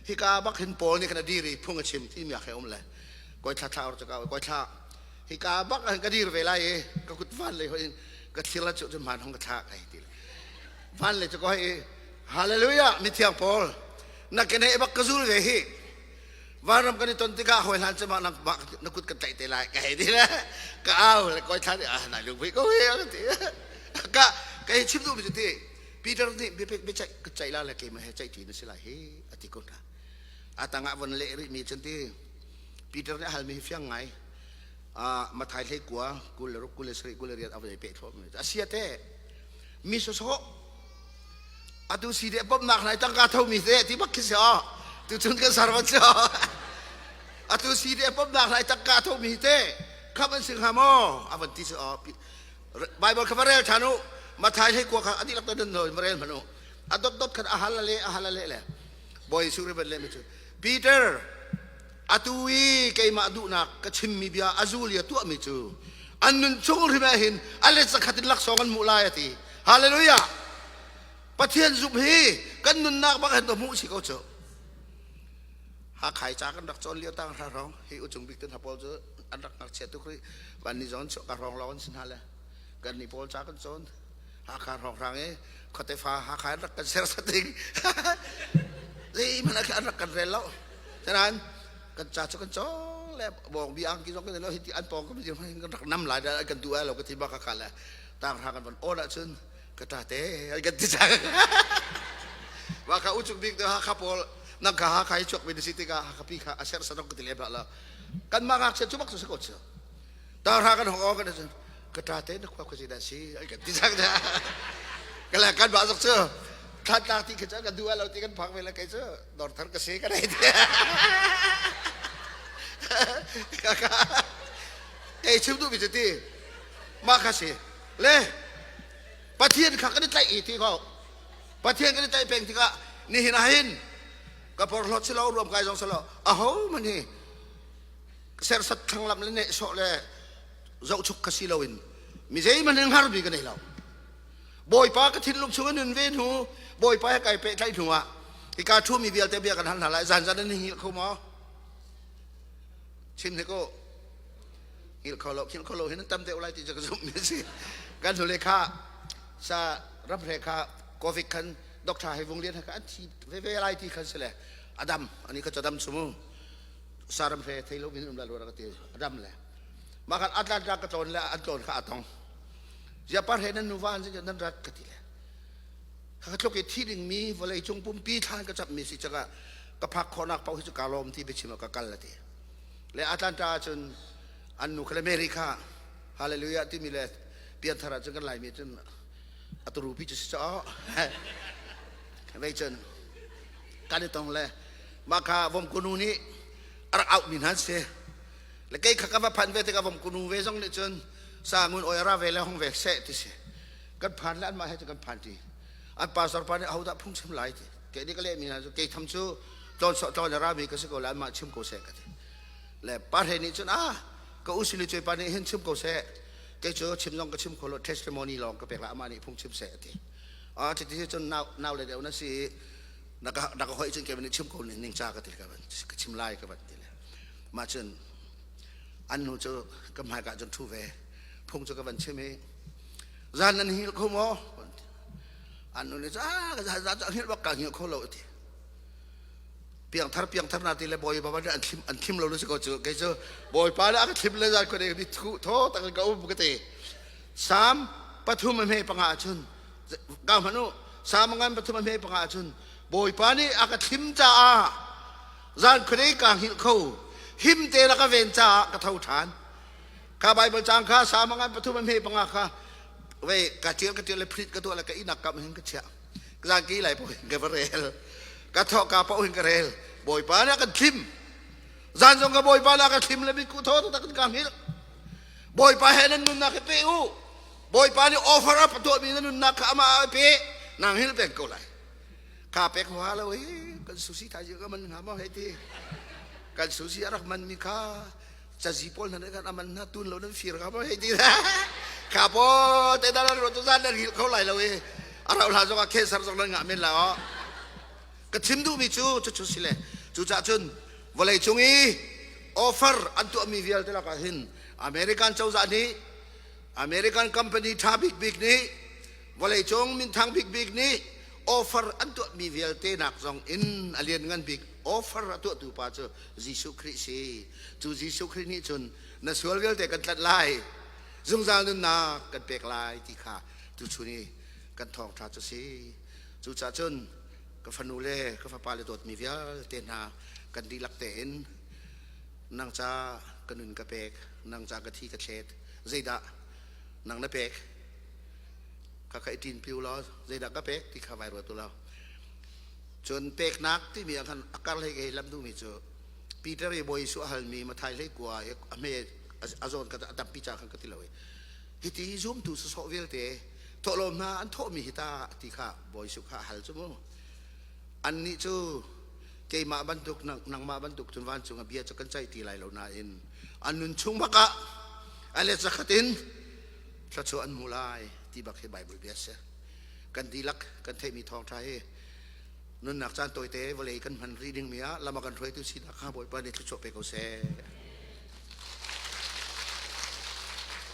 hika bak hin Paul nih khan a dir i phung a chim ti mi he um le koi thla thla or ka koi thla hika bak ah ka dir ve lai i ka kut van lei hoi in ka thlir la cu cu man hong ka thla kai ti van lei cu ko hei hallelujah mithiang Paul na ke ne bak ka zul ve hi. Vanram kan i ton tikah hawi hlan cema na na kut kan tlaih te lai ka hei ti le ka au le koi thlan ah nai lung ko he ka ti. Ka ka hei chim duh mi cu ti Peter nih biapek biaceih ka ceih la le keimah he ceih ṭi na si lai hi a ti ko hna. A tangah von leh rih mi cun ti Peter nih a halmi hi fiang ngai. Mathai hlei kua 26 27 28 a vei peh thluah mi a sia te mi sawsawh atu si de bawmhnak nai tangka tho mi te ti bak khi si o tu cun kan sarvan si o atu si de bawmhnak nai tangka tho mi te kham an si hnga maw a van ti si o Bible kha va rel than u Mathai hlei kua kha a dihlak nan va rel hmanh u a dot dot khan a hal le a hal le le Bawi Jesuh riban le mi cu Peter atu i keimah duhnak ka chimmi bia a zul i a tuahmi cu an nun chung hrim ah hin a let zakhat in laksawng an hmuh lai a ti. Hallelujah! Pathian zumh hi kan nunnak bak hin hmuh si ko cu. Hakhai ca kan rak cawn lio tang hra hrawng hi uchung bik ten pawl cu an rak ngakchia tuk rih van ni zong ka hrawng lawng an si hna le kan ni pawl ca kan cawn Hakha hrawng hrang i khuate fa Hakha an rak kan ser sating zeihmanh an rak kan rel lo Sanan kan ca cu kan cawng le bawng bi ang ki zong kan lo hi ti an pawng kan kan rak nam lai da kan duh lo ka ti ba ka ka le tang hra kan von on ahcun ka ta te kan ti cang wa ka uchuk bik ha kha pawl nang kha ha kha hi chuak mi na si tikah ha kha pi kha a ser sanok ka ti le bla la kan ma ngak chu bak su ko chu tang hra kan hong on kan cun ka ta te na khua khuazi dah si ai kan ti cang da ka le kan ba zok chu thlan tlak ti kha kan duh lo ti kan phak ve la kai chu dor thar ka si ka nei ti ka kei chim duh mi cu ti ma kha si le Pathian kha kan i tlaih i ti ko Pathian kan i tlaih peng tikah nihin ah hin ka porhlawt si lo ruam kai zong si lo aho man hi sersat thlanglam le nehsawh le zohchuk ka si loin mi zeihmanh in hngar mi ka nei lo Bawipa ka thinlung chung in nun ve hnu Bawipa he kai pehtlaih hnu ah hika thu mi vialte bia kan hal hna lai zan zan in hngilh kho maw chim he ko hngilh kho lo hngilh kho lo hin tam deuh lai ti cu ka zumh mi si kan hnule kha sa ramhre kha covid khan doctor he vung lian kha an thi ve ve lai ti khan si le adam ani kha chadam sumu saram hre thei lo min um la lo ka ti adam le ma khan atlanta ka tlawn le an tlawn kha atong zia par he nan nuva an nan rat ka ti le ka tluk i thi ding mi vawlei cung pumpi thlan ka chap mi si chaka ka phak khawhnak paoh hi cu ka lawm ti biachim ka kal ati le Atlanta cun an nu kha le Mary kha hallelujah timi le pianthar ah cun kan laimi cun aturu pi cu si chaw vei cun kan i tong le mah kha vomkunu nih a rak auh mi hna an si le kei kha ka va phan ve tikah vomkunu ve zong nih cun sangun oi ra ve le hong ve seh ti si kan phan le anmah he cu kan phan ti an pastor pa nih ahodah phung chim lai ti kei nih ka leh mi hna cu kei tham cu tlawn sawh tlawn ra mi ka si ko le anmah chim ko seh ka ti le pa hre nih cun ah ka u sili cuai pa nih hin chim ko seh kei cu chim zong ka chim kho lo testimony lawng ka pek la amah nih phung chim seh a ti ah cuti cun nau nau le deuh na si na ka na ka hoi cun kei nih chim ko ning ca ka ti ka van ka chim lai ka van ti le mah cun an nu cu ka hmai ka cun thu ve phung cu ka van chim i zan nan hil kho maw an nu nih ah ka zan zan hil bak ka hil kho lo ti piangthar piangthar na ti le bawipa ba an thlim an thlim lo lu si ko cu kei cu bawipa le a ka thlim le zan ko ne mi thu tho tak ka um ka ti Sam pathum a hme panga ahcun ka hmanh u Sam ngan pathum a hme panga ahcun Bawipa nih a ka thlim caah zan khuadei kaa hngilh kho him te la ka ven caah ka tho ṭhan kha Bible caang kha Sam ngan pathum a hme panga kha vei ka ṭial ka ṭial le print ka tuah le ka ihnak kam hin ka chiah zan ki lai paoh hin ka va rel ka thawh ka paoh hin ka rel Bawipa nih a kan thlim zan zong ka Bawipa nih a ka thlim le mitkuh thaw tak in kaa hngilh Bawipa he nan nunnak hi pe u. Bawipa nih offer up a tuahmi na nunnak kha amah a pe. Nang hil pek ko lai. Ka pek hua lo hi kan susi thai ka man hnga maw hei ti. Kan susi a rak man mi kha cazi pawl hna nih khan a man hna tun lo nan fir ka maw hei ti. Ka po te da ro tu zan nan hil kho lai lo i. A rau hla zong ah cancer zong nan ngah men la o. Ka chim duhmi cu cucu si le cucaah cun vawlei cung i offer an tuahmi vialte lakah hin American cozah nih American company ṭha bikbik nih vawlei cung minthang bikbik nih Offer an tuahmi vialte nak zong in a lianngan bik offer a tuahtu pa cu Jesuh Khrih si. Cu Jesuh Khrih nih cun na sual vialte kan tlanh lai, zungzal nunnak kan pek lai ti kha tuchun i kan thawngṭha cu si. Cucaah cun ka fanu le ka fapa le dawtmi vialte hna kan dihlak tein nang ca ka nun ka pek, nang ca ka thi ka thlet, zeidah nang na pek? Kha kha i ṭin piu law zeidah ka pek ti kha vai ruat u law. Cun peknak timi ah khan a kar hlei ka hei lam duhmi cu Peter i Bawi Jesuh a halmi Mathai hlei kua i a hme a zawn ka a tampi ca khan ka ti lo i hiti zumtu sawsawh vialte thawhlawm hna an thawhmi hi ta ti kha Bawi Jesuh kha a hal cu mu. Annih cu keimah bantuk nangmah bantuk cun vancung a bia cu kan ceih ti lai lo nain an nun chung bak ah a let zakhat in thluachuah an hmu lai ti bak hi Bible bia si. Kan dihlak kan theihmi thawngṭha hi nunnak caan tawite vawlei kan hman rih dingmi ah lam a kan hruaitu sinak kha Bawipa nih thluachuah pe ko seh.